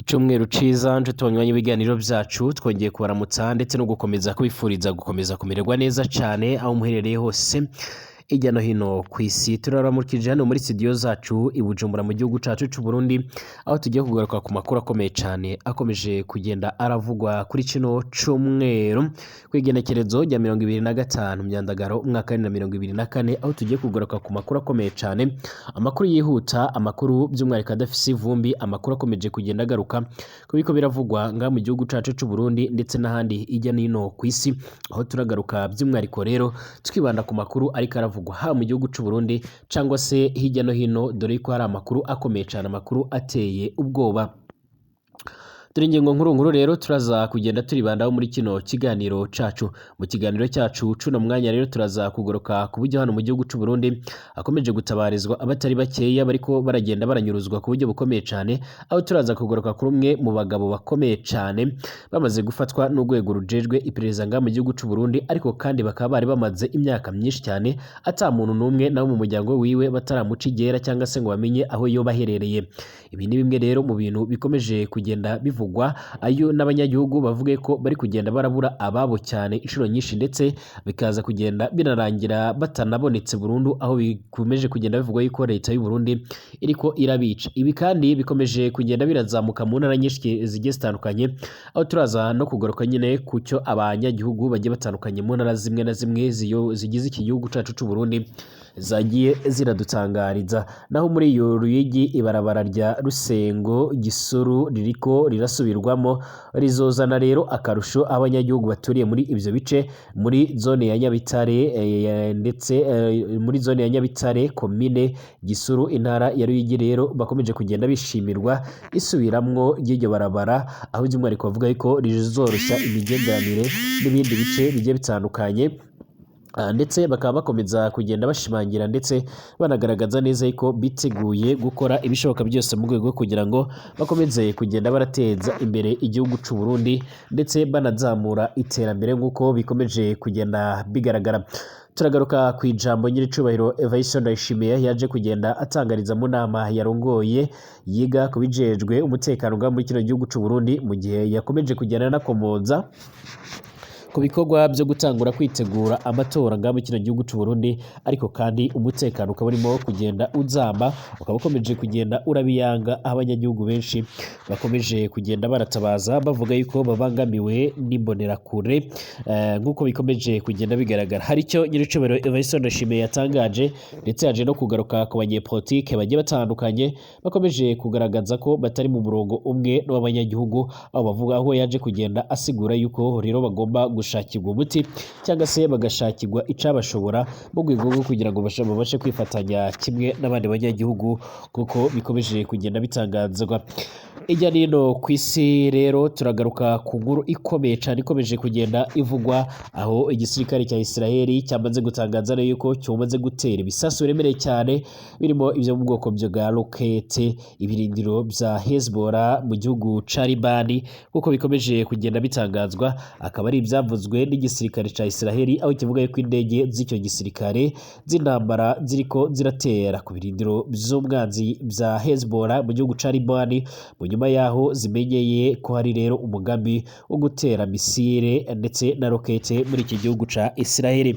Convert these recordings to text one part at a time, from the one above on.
Icumweru ciza nshuti banywanyi ibiganiro vyacu, twongeye kubaramutsa ndetse no gukomeza kubifuriza gukomeza kumererwa neza cane aho muherereye hose hirya no hino kw'isi. Turaramukije hano muri studio zacu i Bujumbura mu gihugu cacu c'u Burundi, aho tugiye kugaruka ku makuru akomeye cane akomeje kugenda aravugwa kuri kino cumweru, kw'igenekerezo rya 25 Myandagaro umwaka wa 2024, aho tugiye kugaruka ku makuru akomeye cane, amakuru yihuta, amakuru by'umwihariko adafise ivumbi, amakuru akomeje kugenda agaruka ku biriko biravugwa ngaha mu gihugu cacu c'u Burundi ndetse n'ahandi hirya no hino kw'isi, aho turagaruka by'umwihariko rero twibanda ku makuru ariko aravugwa haba mu gihugu c'u Burundi cangwa se hirya no hino, dore ko hari amakuru akomeye cane, amakuru ateye ubwoba. Dore ingingo nkuru nkuru rero turaza kugenda turibandaho muri kino kiganiro cacu. Mu kiganiro cyacu cuno mwanya rero turaza kugaruka ku buryo hano mu gihugu c'u Burundi akomeje gutabarizwa abatari bakeya bariko baragenda baranyuruzwa ku buryo bukomeye cane, aho turaza kugaruka kuri umwe mu bagabo bakomeye cane bamaze gufatwa n'urwego rujejwe iperereza ngaha mu gihugu c'u Burundi, ariko kandi bakaba bari bamaze imyaka myinshi cyane ata muntu n'umwe nabo mu muryango wiwe bataramuca igera cyangwa se ngo bamenye aho yoba aherereye. Ibi ni bimwe rero mu bintu bikomeje kugenda bivugwa ayo n'abanyagihugu bavuge ko bari kugenda barabura ababo cyane inshuro nyinshi, ndetse bikaza kugenda binarangira batanabonetse burundu, aho bikomeje kugenda bivugwa yuko leta y'u Burundi iriko irabica. Ibi kandi bikomeje kugenda birazamuka mu ntara nyinshi zigiye zitandukanye, aho turaza no kugaruka nyine ku cyo abanyagihugu bagiye batandukanye mu ntara zimwe na zimwe zigize iki gihugu cacu c'u Burundi zagiye ziradutangariza. Naho muri iyo Ruyigi, ibarabara rya Rusengo Gisuru ririko rirasubirwamo, rizozana rero akarusho abanyagihugu baturiye muri ivyo bice muri zone ya Nyabitare, ndetse muri zone ya Nyabitare, komine Gisuru, intara ya Ruyigi. Rero bakomeje kugenda bishimirwa isubiramwo ry'iryo barabara, aho by'umwihariko bavuga yuko rizoroshya imigenderanire n'ibindi bice bigiye bitandukanye. Ndetse bakaba bakomeza kugenda bashimangira ndetse banagaragaza neza yuko biteguye gukora ibishoboka byose mu rwego rwo kugira ngo bakomeze kugenda barateza imbere igihugu c'u Burundi ndetse banazamura iterambere nk'uko bikomeje kugenda bigaragara. Turagaruka ku ijambo nyiricubahiro Evariste Ndayishimiye yaje kugenda atangariza mu nama yarongoye yiga ku bijejwe umutekano ngaha muri kino gihugu c'u Burundi, mu gihe yakomeje kugenda anakomoza ku bikorwa byo gutangura kwitegura amatora ngaha muri kino gihugu c'u Burundi, ariko kandi umutekano ukaba urimo kugenda uzamba, ukaba ukomeje kugenda urabiyanga, aho abanyagihugu benshi bakomeje kugenda baratabaza bavuga yuko babangamiwe n'imbonerakure, nk'uko bikomeje kugenda bigaragara. Hari icyo nyiricubahiro Evariste Ndayishimiye yatangaje, ndetse yaje no kugaruka ku banyepolitike bagiye batandukanye bakomeje kugaragaza ko batari mu murongo umwe n'uw'abanyagihugu, aho bavuga, aho yaje kugenda asigura yuko rero bagomba gushakirwa umuti cyangwa se bagashakirwa icabashobora mu rwego rwo kugira ngo babashe kwifatanya kimwe n'abandi banyagihugu, kuko bikomeje kugenda bitangazwa hirya no hino ku isi. Rero turagaruka ku nkuru ikomeye cyane ikomeje kugenda ivugwa, aho igisirikare cya Israel cyamaze gutangaza yuko cyamaze gutera ibisasu biremereye cyane birimo ibyo mu bwoko bwa rokete ibirindiro bya Hezbollah mu gihugu ca Libani, kuko bikomeje kugenda bitangazwa. Akaba ari ibyavuzwe n'igisirikare cya Israel, aho kivuga yuko indege z'icyo gisirikare z'intambara ziriko ziratera ku birindiro by'umwanzi bya Hezbollah mu gihugu ca Libani, mu nyuma yaho zimenyeye ko hari rero umugambi wo gutera misile ndetse na rokete muri iki gihugu ca Israel.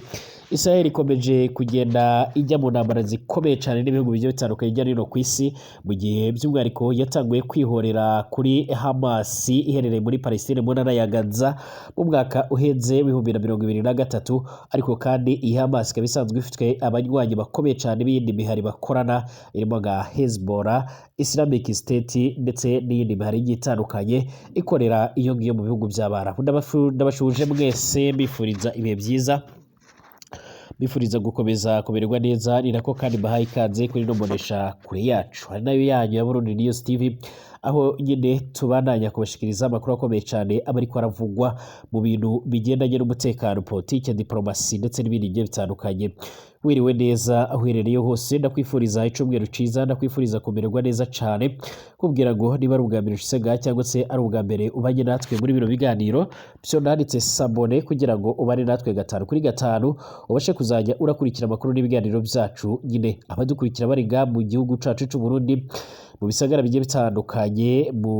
Israel ikomeje kugenda ijya mu ntambara zikomeye cyane n'ibihugu bigiye bitandukanye hirya no hino ku isi, mu gihe by'umwihariko yatanguye kwihorera kuri Hamas iherereye muri Palestine mu ntara ya Gaza mu mwaka uheze w'2023. Ariko kandi iyi Hamas ikaba isanzwe ifite abanywanyi bakomeye cyane b'iyindi mihari bakorana irimo nka Hezbollah, Islamic State ndetse n'iyindi mihari igiye itandukanye ikorera iyo ngiyo mu bihugu by'Abarabu. Ndabashuje mwese, mbifuriza ibihe byiza, bifuriza gukomeza kumererwa neza. Ni nako kandi mbahaye ikaze kuri ino mbonesha kure yacu, hari nayo yanyu ya Burundi News TV, aho nyine tubandanya kubashikiriza amakuru akomeye cyane aba ariko aravugwa mu bintu bigendanye n'umutekano, politike, diplomasi ndetse n'ibindi bigiye bitandukanye. Wiriwe neza aho uherereye hose, ndakwifuriza icumweru ciza, ndakwifuriza kumererwa neza cyane. Kubwira ngo niba ari ubwa mbere ushize cyangwa se ari ubwa mbere ubanye natwe muri bino biganiro, byo nanditse s'abonner kugira ngo ubane natwe gatanu kuri gatanu, ubashe kuzajya urakurikira amakuru n'ibiganiro byacu nyine. Abadukurikira bari nga mu gihugu cacu c'u Burundi, mu bisagara bigiye bitandukanye, mu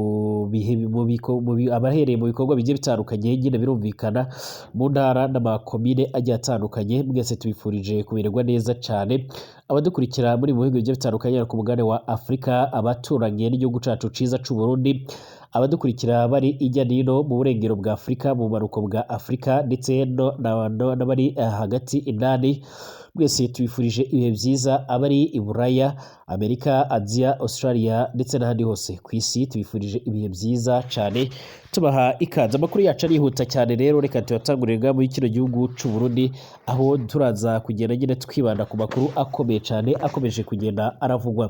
bihe mu biko- mu bi- abahereye mu bikorwa bigiye bitandukanye nyine, birumvikana mu ntara n'amakomine agiye atandukanye, mwese tubifurije kumererwa neza cyane. Abadukurikira muri mu bihugu bigiye bitandukanye ku mugabane wa Afurika, abaturanye n'igihugu cacu ciza c'u Burundi, abadukurikira bari ijya nino mu burengero bwa Afurika, mu bumanuko bwa Afurika, ndetse n'abari hagati indani, mwese tubifurije ibihe byiza. Abari i Buraya, Amerika, Aziya, Australia ndetse n'ahandi hose ku isi, tubifurije ibihe byiza cyane, tubaha ikaze. Amakuru yacu arihuta cyane rero, reka tuyatangurire muri kino gihugu c'u Burundi, aho turaza kugenda nyine twibanda ku makuru akomeye cyane akomeje kugenda aravugwa.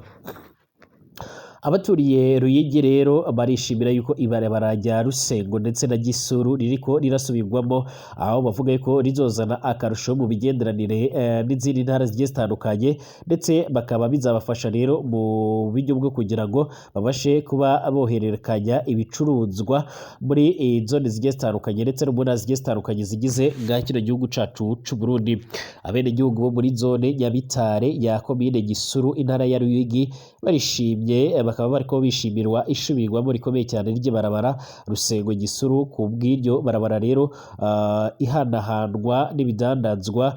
Abaturiye Ruyigi rero barishimira yuko ibarabara rya Rusengo ndetse na Gisuru ririko rirasubirwamo, aho bavuga yuko rizozana akarusho mu migenderanire n'izindi ntara zigiye zitandukanye, ndetse bakaba bizabafasha rero mu buryo bwo kugira ngo babashe kuba bohererekanya ibicuruzwa muri zone zigiye zitandukanye ndetse no mu ntara zigiye zitandukanye zigize bwa kino gihugu cacu c'u Burundi. Abenegihugu bo muri zone Nyabitare ya komine Gisuru, intara ya Ruyigi, barishimye, bakaba bariko bishimirwa isubirwamo rikomeye cyane ry'ibarabara Rusengo Gisuru. Ku bw'iryo barabara rero, ihanahanwa n'ibidandazwa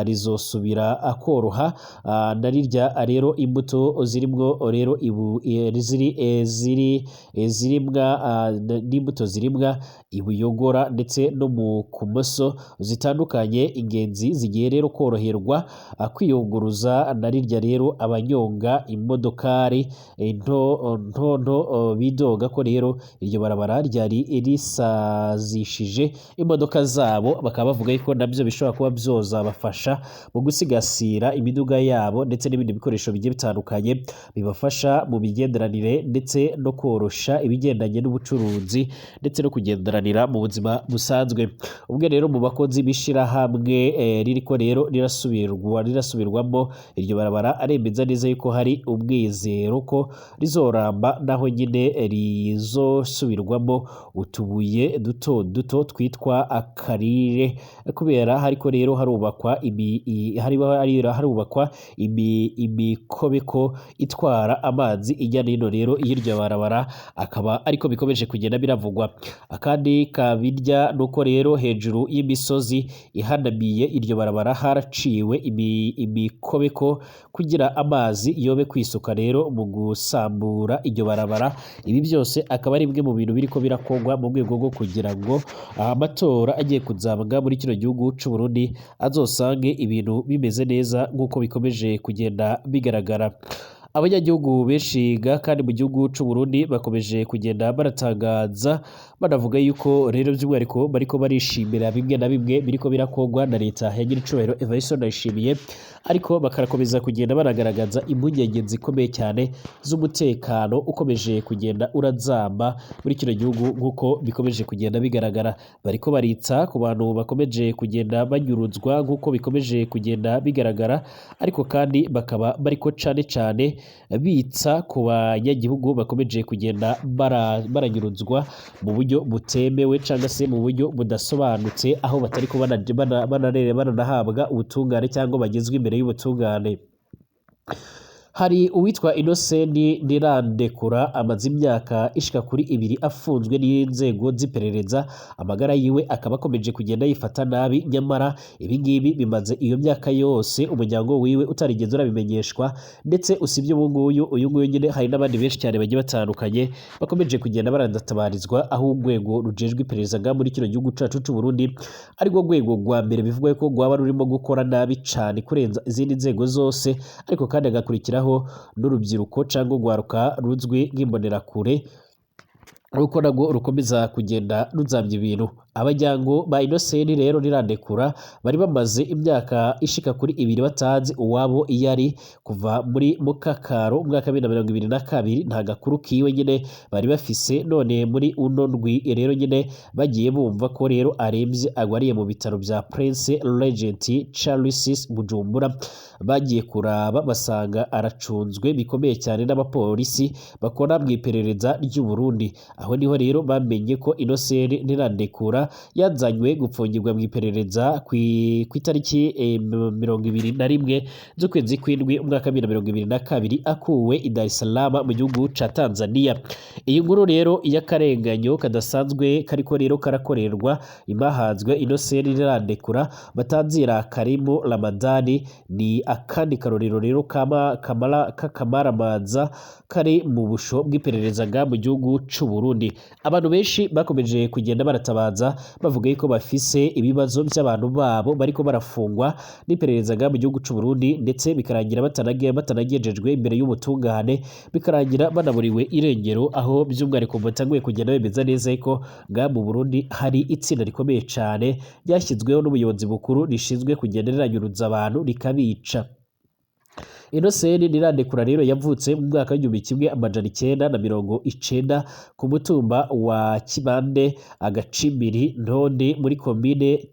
rizosubira koroha, na rirya rero imbuto zirimwo rero ibu ziri ziri zirimwa n'imbuto zirimwa ibuyogora ndetse no mu kumoso zitandukanye. Ingenzi zigiye rero koroherwa kwiyunguruza, na rirya rero abanyonga imodokari nto nto nto bidoga ko rero iryo barabara ryari risazishije imodoka zabo, bakaba bavuga yuko nabyo bishobora kuba byozabafasha mu gusigasira imiduga yabo ndetse n'ibindi bikoresho bigiye bitandukanye bibafasha mu migenderanire ndetse no korosha ibigendanye n'ubucuruzi ndetse no kugenderanira mu buzima busanzwe. Ubwo rero mu bakozi b'ishirahamwe ririko rero rirasubirwamo iryo barabara aremeza neza yuko hari umwizero ko rizoramba, naho nyine rizosubirwamo utubuye duto duto twitwa akarire, kubera hariko rero harubakwa harubakwa imikobeko itwara amazi ijya nino rero y'iryo barabara, akaba ariko bikomeje kugenda biravugwa. Akandi kabirya nuko rero hejuru y'imisozi ihanamiye iryo barabara haraciwe imikobeko kugira amazi yobe kwisuka rero mu gusambura iryo barabara. Ibi byose akaba ari bimwe mu bintu biriko birakorwa mu rwego rwo kugira ngo amatora agiye kuzabwa muri kino gihugu c'u Burundi azosange ibintu bimeze neza nk'uko bikomeje kugenda bigaragara. Abanyagihugu benshi ga kandi mu gihugu c'u Burundi bakomeje kugenda baratangaza, banavuga yuko rero by'umwihariko bariko barishimira bimwe na bimwe biriko birakorwa na leta ya nyiricubahiro Evariste Ndayishimiye, ariko bakarakomeza kugenda banagaragaza impungenge zikomeye cyane z'umutekano ukomeje kugenda urazamba muri kino gihugu nk'uko bikomeje kugenda bigaragara. Bariko baritsa ku bantu bakomeje kugenda banyuruzwa nk'uko bikomeje kugenda bigaragara, ariko kandi bakaba bariko cane cane bitsa ku banyagihugu bakomeje kugenda baranyuruzwa mu buryo butemewe cyangwa se mu buryo budasobanutse, aho batari ko bananahabwa ubutungane cyangwa bagezwe imbere y'ubutungane. Hari uwitwa Innocent Ntirandekura, amaze imyaka ishika kuri 2 afunzwe n'inzego z'iperereza, amagara yiwe akaba akomeje kugenda yifata nabi, nyamara ibi ngibi bimaze iyo myaka yose umuryango wiwe utarigeze urabimenyeshwa. Ndetse usibye ubu nguyu, uyu nguyu nyine, hari n'abandi benshi cyane bagiye batandukanye bakomeje kugenda baranatabarizwa, aho urwego rujejwe iperereza nga muri kino gihugu cacu c'u Burundi arirwo rwego rwa mbere bivugwa ko rwaba rurimo gukora nabi cane kurenza izindi nzego zose, ariko kandi hagakurikiraho n'urubyiruko cyangwa urwaruka ruzwi nk'imbonerakure. Uko nabwo rukomeza kugenda ruzambya ibintu. Abajyango ba Innocent rero Ntirandekura bari bamaze imyaka ishika kuri 2 batazi uwabo iyo ari, kuva muri Mukakaro umwaka wa 2022 nta gakuru kiwe nyine bari bafise. None muri uno ndwi rero nyine bagiye bumva ko rero aremvye, agwariye mu bitaro vya Prince Regent Charles Bujumbura. Bagiye kuraba basanga aracunzwe bikomeye cyane n'abapolisi bakora mu iperereza ry'u Burundi. Aho niho rero bamenye ko Innocent Ntirandekura yazanywe gupfungirwa mu iperereza ku itariki 21 z'ukwezi kw'indwi umwaka wa 2022, akuwe i Dar es Salaam mu gihugu ca Tanzania. Iyi nkuru rero y'akarenganyo kadasanzwe kariko rero karakorerwa imahanzwe Innocent Ntirandekura batanzira Karimu Ramadani ni akandi karorero rero kama kamara k'akamaramaza kari mu busho bw'iperereza nga mu gihugu c'u Burundi. Abantu benshi bakomeje kugenda baratabaza bavuga yuko bafise ibibazo by'abantu babo bariko barafungwa n'iperereza nga mu gihugu c'u Burundi, ndetse bikarangira batanagejejwe imbere y'ubutungane, bikarangira banaburiwe irengero, aho by'umwihariko batanguye kugenda bemeza neza yuko nga mu Burundi hari itsinda rikomeye cane ryashyizweho n'ubuyobozi bukuru rishinzwe kugenda riranyuruza abantu rikabica. Innocent Ntirandekura rero yavutse mu mwaka w'1990 ku mutumba wa Kibande, Agacimbiri Ntonde, muri komine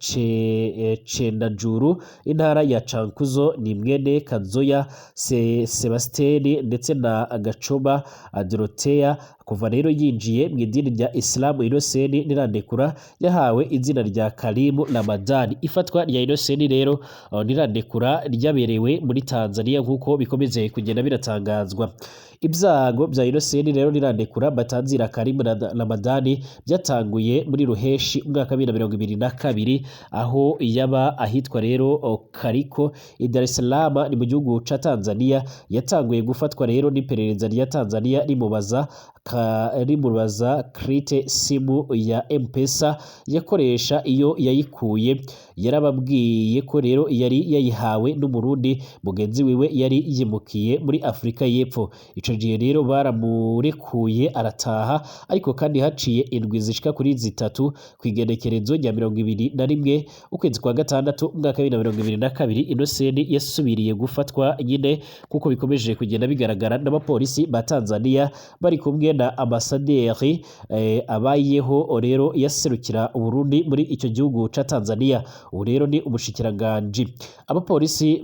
Cendajuru, intara ya Cankuzo. Ni mwene Kazoya Sebastien ndetse na Gacoba Dorothea. Kuva rero yinjiye mu idini rya Islam, Innocent Ntirandekura yahawe izina rya Karimu Ramadani. Ifatwa rya Innocent rero Ntirandekura ryaberewe muri Tanzania nk'uko bikomeze kugenda biratangazwa. Ibyago bya Innocent rero Ntirandekura batanzira Karimu Ramadani byatanguye muri Ruheshi umwaka wa 2022, aho yaba ahitwa rero Kariko i Dar es Salaam, ni mu gihugu ca Tanzania. Yatanguye gufatwa rero n'iperereza rya Tanzania rimubaza carte SIM ya M-Pesa yakoresha iyo yayikuye. Yarababwiye ko rero yari yayihawe n'Umurundi mugenzi wiwe yari yimukiye muri Afrika y'Epfo. Ico gihe rero baramurekuye arataha, ariko kandi haciye indwi zishika kuri 3, kw'igenekerezo rya 21 ukwezi kwa gatandatu umwaka wa 2022, Innocent yasubiriye gufatwa nyine, kuko bikomeje kugenda bigaragara, n'abapolisi ba Tanzania bari kumwe na ambasaderi abayeho rero yaserukira Uburundi muri icyo gihugu ca Tanzania, ubu rero ni umushikiranganji. Abapolisi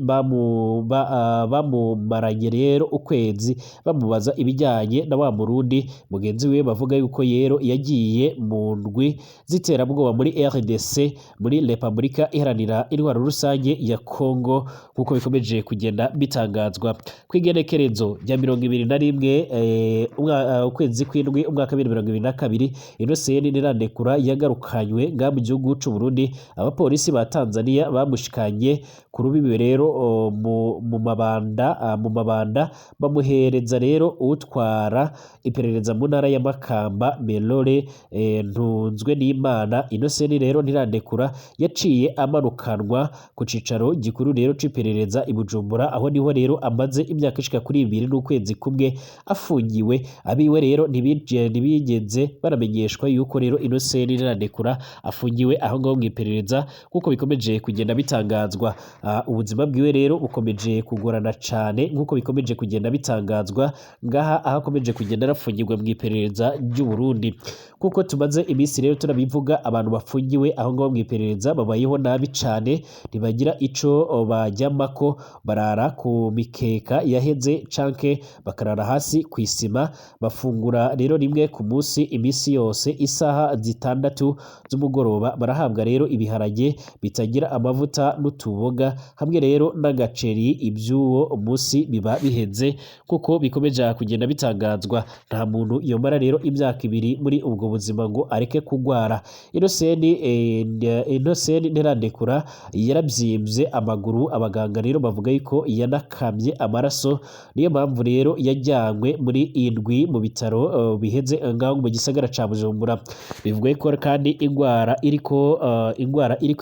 bamumaranye rero ukwezi bamubaza ibijyanye na wa Murundi mugenzi we bavuga yuko rero yagiye mu ndwi z'iterabwoba muri RDC, muri Repubulika Iharanira Intwaro Rusange ya Congo, nk'uko bikomeje kugenda bitangazwa. Kw'igenekerezo rya 21 ukwezi kw'indwi umwaka wa 2022, Innocent Ntirandekura yagarukanywe nga mu gihugu c'u Burundi. Abapolisi ba Tanzania bamushikanye ku rubibe rero mu mabanda, bamuhereza rero utwara iperereza mu ntara ya Makamba, Melore Ntunzwe n'Imana. Innocent rero Ntirandekura yaciye amanukanwa ku cicaro gikuru rero c'iperereza i Bujumbura. Aho niho rero amaze imyaka ishika kuri 2 n'ukwezi kumwe afungiwe. Abiwe rero ntibigeze baramenyeshwa yuko rero Innocent Ntirandekura afungiwe aho ngaho mw'iperereza, kuko bikomeje kugenda bitangazwa. Ubuzima bwiwe rero bukomeje kugorana cane, nkuko bikomeje kugenda bitangazwa ngaha aho akomeje kugenda arafungirwa mw'iperereza ry'u Burundi. Kuko tumaze iminsi rero turabivuga, abantu bafungiwe aho ngaho mw'iperereza babayeho nabi cane, ntibagira ico bajyamako, barara ku mikeka yaheze canke bakarara hasi kw'isima. Bafungura rero rimwe ku munsi iminsi yose isaha 6 z'umugoroba. Barahabwa rero ibiharage bitagira amavuta n'utuboga hamwe rero n'agaceri. Iby'uwo munsi biba biheze, kuko bikomeje kugenda bitangazwa. Nta muntu yomara rero imyaka 2 muri ubwo buzima ngo areke kugwara. Innocent Ntirandekura yarabyimbye amaguru, abaganga rero bavuga yuko yanakamye amaraso, niyo mpamvu rero yajyanywe muri indwi mu bitaro biheze ngaho mu gisagara ca Bujumbura. Bivuga ko kandi ingwara iriko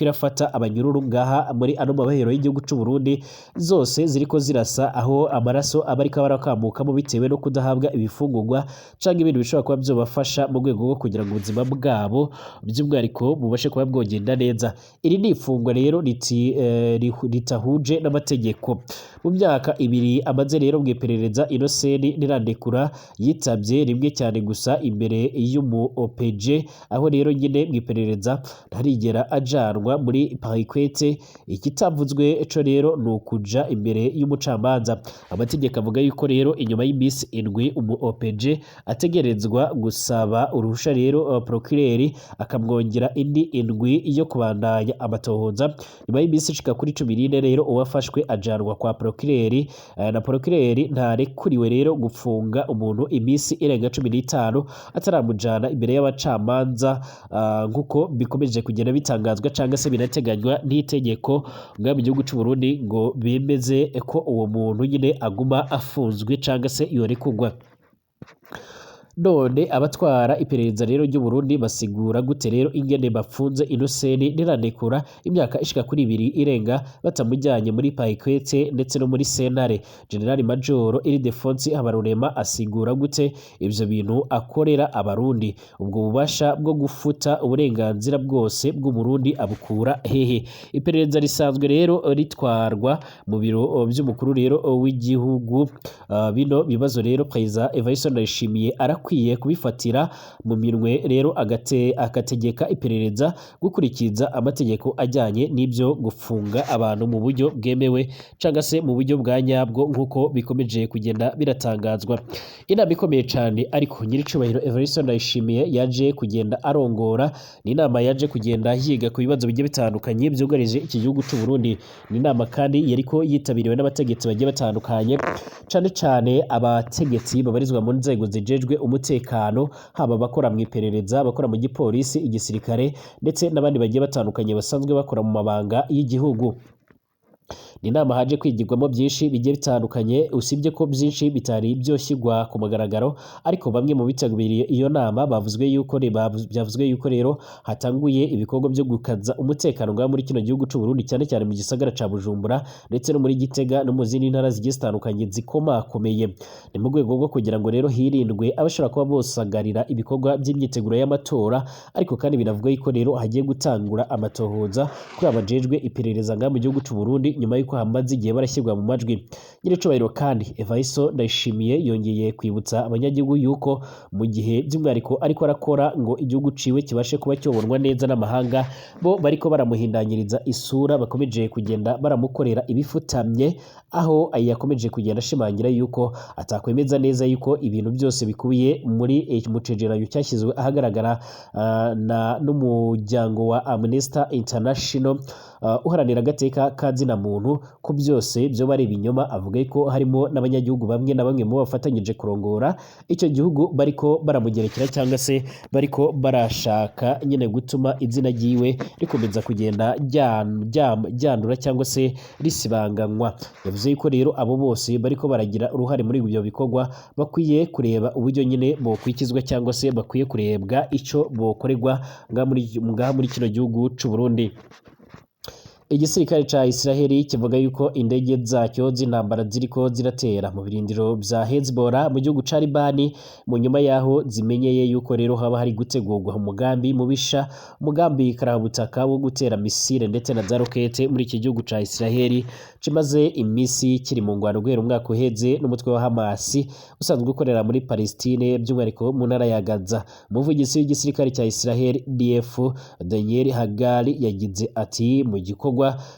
irafata gufata abanyururu ngaha muri ano mabahero y'igihugu c'u Burundi, zose ziriko zirasa, aho amaraso aba ariko arakamukamo bitewe no kudahabwa ibifungurwa canke ibintu bishobora kuba vyobafasha mu rwego rwo kugira ngo ubuzima bwabo by'umwihariko bubashe kuba bwogenda neza. Iri ni ifungwa rero ritahuje n'amategeko. Mu myaka 2 amaze rero mw'iperereza, Innocent Ntirandekura yitavye rimwe cyane gusa imbere y'umu OPG, aho rero nyine mw'iperereza ntarigera ajanwa muri parquet. Ikitavuzwe co rero ni ukuja imbere y'umucamanza. Amategeko avuga yuko rero inyuma y'imisi 7 umu OPG ategerezwa gusaba uruhusha rero procureur akamwongera indi 7 yo kubandanya amatohoza. Nyuma y'imisi ishika kuri 14 rero uwafashwe ajanwa kwa procureur, na procureur ntarekuriwe rero gufunga umuntu imisi irenga 15 ataramujana imbere y'abacamanza, nkuko bikomeje kugenda bitangazwa cyangwa se binateganywa n'itegeko ngaha mu gihugu c'u Burundi, ngo bemeze ko uwo muntu nyine aguma afunzwe cyangwa se yorekurwa. None abatwara iperereza rero ry'u Burundi basigura gute rero ingene bafunze Innocent Ntirandekura imyaka ishika kuri 2 irenga batamujyanye muri parquet ndetse no muri sentare? General Major Ildefonsi Habarurema asigura gute ivyo bintu akorera abarundi? Ubwo bubasha bwo gufuta uburenganzira bwose bw'Umurundi abukura hehe? Iperereza risanzwe rero ritwarwa mu biro vy'umukuru rero w'igihugu. Bino bibazo rero Perezida Evariste Ndayishimiye arakwiye kubifatira mu minwe rero agategeka iperereza gukurikiza amategeko ajyanye n'ibyo gufunga abantu mu buryo bwemewe cyangwa se mu buryo bwa nyabwo, nk'uko bikomeje kugenda biratangazwa. Inama ikomeye cyane ariko nyiricubahiro Evariste Ndayishimiye yaje kugenda arongora, ni inama yaje kugenda yiga ku bibazo bigiye bitandukanye byugarije iki gihugu c'u Burundi. Ni inama kandi yariko yitabiriwe n'abategetsi bagiye batandukanye, cane cane abategetsi babarizwa mu nzego zijejwe umutekano, haba abakora mu iperereza, abakora mu gipolisi, igisirikare ndetse n'abandi bagiye batandukanye basanzwe bakora mu mabanga y'igihugu. Ni inama haje kwigirwamo byinshi bigiye bitandukanye, usibye ko byinshi bitari byoshyirwa ku mugaragaro, ariko bamwe mu bitabiriye iyo nama bavuzwe yuko byavuzwe yuko rero hatanguye ibikorwa byo gukaza umutekano ngaha muri kino gihugu c'u Burundi, cyane cyane mu gisagara ca Bujumbura ndetse no muri Gitega no mu zindi ntara zigiye zitandukanye zikomakomeye. Ni mu rwego rwo kugira ngo rero hirindwe abashobora kuba bosagarira ibikorwa by'imyiteguro y'amatora, ariko kandi binavuga yuko rero hagiye gutangura amatohoza kuri abajejwe iperereza ngaha mu gihugu c'u Burundi, nyuma yuko hamaze igihe barashyirwa mu majwi. Nyiricubahiro kandi Evariste Ndayishimiye yongeye kwibutsa abanyagihugu yuko mu gihe by'umwihariko ariko arakora ngo igihugu ciwe kibashe kuba cyobonwa neza n'amahanga, bo bariko baramuhindanyiriza isura, bakomeje kugenda baramukorera ibifutamye, aho yakomeje kugenda ashimangira yuko atakwemeza neza yuko ibintu byose bikubiye muri mu cegeranyo cyashyizwe ahagaragara na n'umuryango wa Amnesty International uharanira agateka ka zina muntu, ko byose byo bari ibinyoma. Avuga ko harimo n'abanyagihugu bamwe na bamwe mu bafatanyije kurongora icyo gihugu bariko baramugerekera cyangwa se bariko barashaka nyine gutuma izina ryiwe rikomeza kugenda ryandura cyangwa se risibanganywa. Yavuze yuko rero abo bose bariko baragira uruhare muri ibyo bikorwa bakwiye kureba uburyo nyine bokwikizwa cyangwa se bakwiye kurebwa ico bokorerwa ngaha muri kino gihugu c'u Burundi. Igisirikare ca Israeli kivuga yuko indege zacyo z'intambara ziriko ziratera mu birindiro vya Hezbollah mu gihugu ca Libani, mu nyuma yaho zimenyeye yuko rero haba hari gutegurwa umugambi mubisha, umugambi karabutaka wo gutera misile ndetse na za rokete muri iki gihugu ca Israeli kimaze imisi kiri mu ngwano guhera umwaka uheze n'umutwe wa Hamas usanzwe ukorera muri Palestine, by'umwihariko mu ntara ya Gaza. Umuvugizi w'igisirikare ca Israel DF Daniel Hagari yagize ati mu gikorwa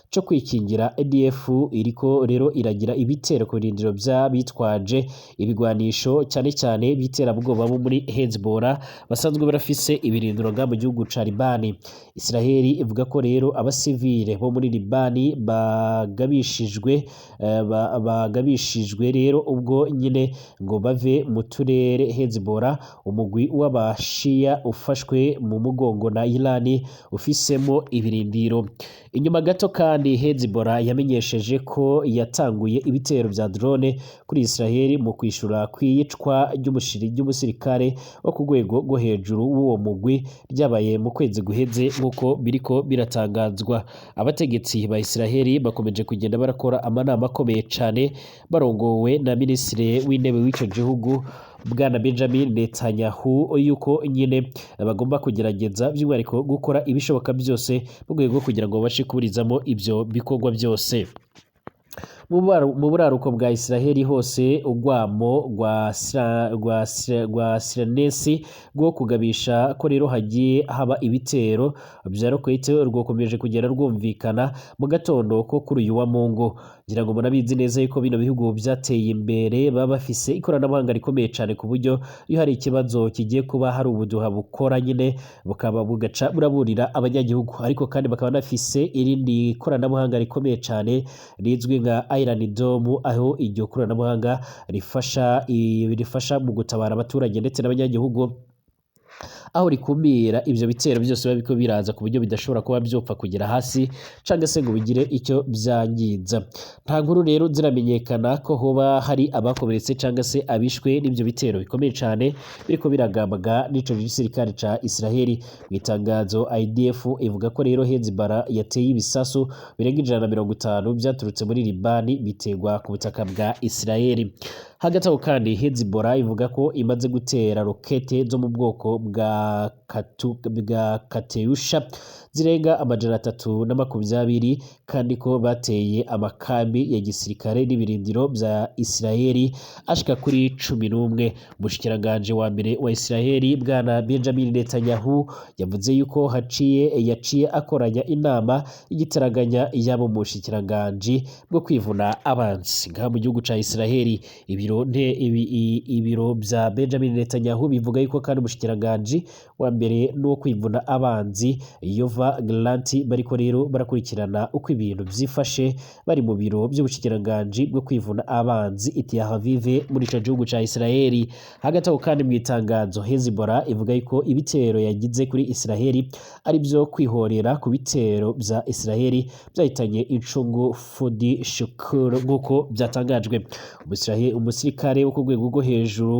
cyo kwikingira ADF iriko rero iragira ibitero ku birindiro by'abitwaje ibigwanisho cyane cyane biterabwoba bo muri Hezbollah basanzwe barafise ibirindiro nga mu gihugu ca Libani. Israel ivuga ko rero abasivile bo muri Libani bagabishijwe rero ubwo nyine ngo bave mu turere Hezbollah, umugwi w'abashia ufashwe mu mugongo na Iran ufisemo ibirindiro. Inyuma gato kandi Hezbollah yamenyesheje ko yatanguye ibitero vya drone kuri Israel mu kwishura kw'iyicwa ry'umusirikare wo ku rwego rwo hejuru w'uwo mugwi ryabaye mu kwezi guheze, nk'uko biriko biratangazwa. Abategetsi ba Israel bakomeje kugenda barakora amanama akomeye cane, barongowe na minisitiri w'intebe w'ico gihugu, bwana Benjamin Netanyahu, yuko nyine bagomba kugerageza by'umwihariko gukora ibishoboka byose mu rwego rwo kugira ngo babashe kuburizamo ibyo bikorwa byose. Mu buraruko bwa Israheli hose, urwamo rwa sirenesi rwo kugabisha ko rero hagiye haba ibitero vya rokete rwakomeje kugenda rwumvikana mu gatondo ko kuri uyu wa Mungu. Ngira ngo murabizi neza yuko bino bihugu byateye imbere baba bafise ikoranabuhanga rikomeye cyane, ku buryo iyo hari ikibazo kigiye kuba hari ubuduha bukora nyine bukaba bugaca buraburira abanyagihugu. Ariko kandi bakaba banafise irindi koranabuhanga rikomeye cyane rizwi nka Iron Dome, aho iryo koranabuhanga rifasha mu gutabara abaturage ndetse n'abanyagihugu, aho rikumira ivyo bitero byose biba biriko biraza, ku buryo bidashobora kuba vyopfa kugera hasi canke se ngo bigire icyo vyangiza. Nta nkuru rero ziramenyekana ko hoba hari abakomeretse canke se abishwe n'ivyo bitero bikomeye cane biriko biragambwa n'ico gisirikare ca Israheli. Mu itangazo, IDF ivuga ko rero Hezbollah yateye ibisasu birenga 150 vyaturutse muri Libani bitegwa ku butaka bwa Israheli. Hagati aho kandi, Hezbollah ivuga ko imaze gutera rokete zo mu bwoko bwa Katyusha zirenga 320, kandi ko bateye amakambi ya gisirikare n'ibirindiro vya Israheli ashika kuri 11. Umushikiranganji wa mbere wa Israheli, bwana Benjamin Netanyahu, yavuze yuko yaciye akoranya inama y'igitaraganya y'abo mu bushikiranganji bwo kwivuna abansi ngaha mu gihugu ca Israheli. Ibiro vya Benjamin Netanyahu bivuga yuko kandi umushikiranganji wa mbere n'uwo kwivuna abanzi, Yoav Gallant, bariko rero barakurikirana uko ibintu vyifashe bari mu biro vy'ubushikiranganji bwo kwivuna abanzi i Tel Aviv muri ico gihugu ca Israheli. Hagati aho kandi, mu itangazo, Hezbollah ivuga yuko ibitero yagize kuri Israheli ari vyo kwihorera ku bitero vya Israheli vyahitanye incungu Fudi Shukr, nk'uko vyatangajwe. Umusirikare wo ku rwego rwo hejuru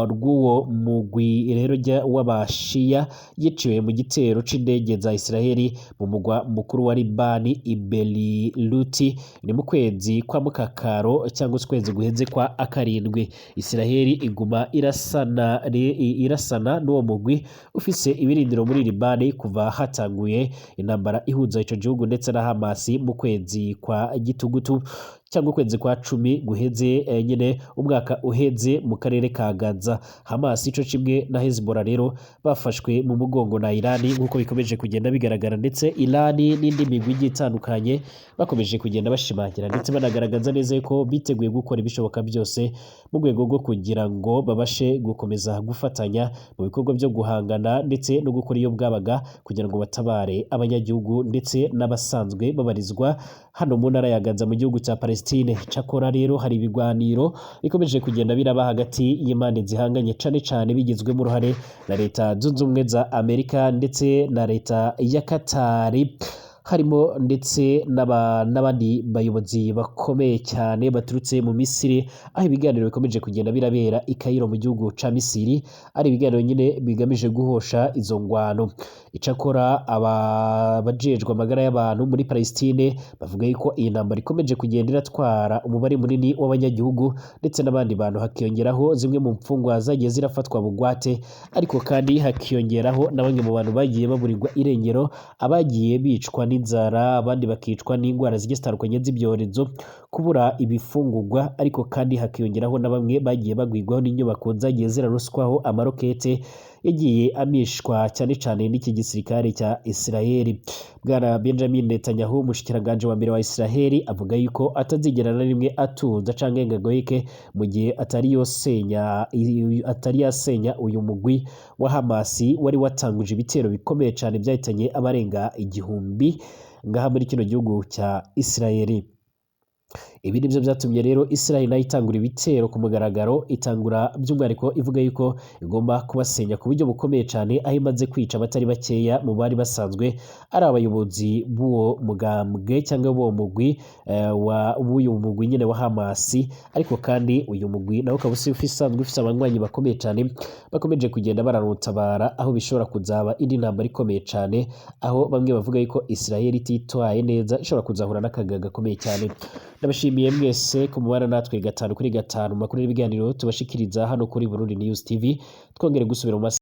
rw'uwo mugwi rero w'abashiya yiciwe mu gitero c'indege za Israheli mu mugwa mukuru wa Libani, i Beiruti, ni mu kwezi kwa Mukakaro cyangwa se ukwezi guheze kwa akarindwi. Israheli iguma irasana n'uwo mugwi ufise ibirindiro muri Libani kuva hatanguye intambara ihuza ico gihugu ndetse na Hamas mu kwezi kwa Gitugutu cyangwa ukwezi kwa 10 guheze, nyine umwaka uheze, mu karere ka Gaza. Hamas ico kimwe na Hezbollah rero bafashwe mu mugongo na Irani, nk'uko bikomeje kugenda bigaragara, ndetse Irani n'indi migwi igiye itandukanye bakomeje kugenda bashimangira ndetse banagaragaza neza yuko biteguye gukora ibishoboka byose mu rwego rwo kugira ngo babashe gukomeza gufatanya mu bikorwa byo guhangana ndetse no gukora iyo bwabaga kugira ngo batabare abanyagihugu ndetse n'abasanzwe babarizwa hano mu ntara ya Gaza mu gihugu cya Palestine. Cakora rero hari ibiganiro bikomeje kugenda biraba hagati y'impande zihanganye, cane cane bigizwemo uruhare na Leta Zunze Ubumwe za Amerika ndetse na leta ya Katari, harimo ndetse n'abandi bayobozi bakomeye cyane baturutse mu Misiri, aho ibiganiro bikomeje kugenda birabera i Cairo mu gihugu ca Misiri, ari ibiganiro nyine bigamije guhosha izo ngwano. Icakora abajejwe amagara y'abantu muri Palestine bavuga yuko iyi ntambara ikomeje kugenda iratwara umubare munini w'abanyagihugu ndetse n'abandi bantu, hakiyongeraho zimwe mu mfungwa zagiye zirafatwa bugwate, ariko kandi hakiyongeraho na bamwe mu bantu bagiye baburirwa irengero, abagiye bicwa n'inzara, abandi bakicwa n'indwara zigiye zitandukanye z'ibyorezo, kubura ibifungurwa, ariko kandi hakiyongeraho na bamwe bagiye bagwirwaho n'inyubako zagiye ziraruswaho amarokete yagiye amishwa cyane cyane n'iki gisirikare cya Israeli. Bwana Benjamin Netanyahu, umushikiranganji wa mbere wa Israeli, avuga yuko atazigera na rimwe atuza canke ngo agoheke mu gihe atari yasenya uyu mugwi wa Hamasi wari watanguje ibitero bikomeye cyane byahitanye abarenga 1000 ngaha muri kino gihugu cya Israeli. Ibi nivyo vyatumye rero Israel nayo itangura ibitero ku mugaragaro, itangura by'umwihariko ivuga yuko igomba kubasenya ku buryo bukomeye cyane, aho imaze kwica abatari bakeya mu bari basanzwe ari abayobozi b'uwo mugambwe cyangwa b'uwo mugwi wa w'uyu mugwi nyene wa Hamasi. Ariko kandi uyu mugwi nawo ukaba usanzwe ufise abanywanyi bakomeye cyane bakomeje kugenda bararutabara, aho bishobora kuzaba indi ntambara ikomeye cyane, aho bamwe bavuga yuko Israel ititwaye neza ishobora kuzahura n'akaga gakomeye cyane. Ndabashimiye mwese ku mubana natwe gatanu kuri gatanu mu makuru n'ibiganiro tubashikiriza hano kuri Burundi News TV. Twongere gusubira mu masaha.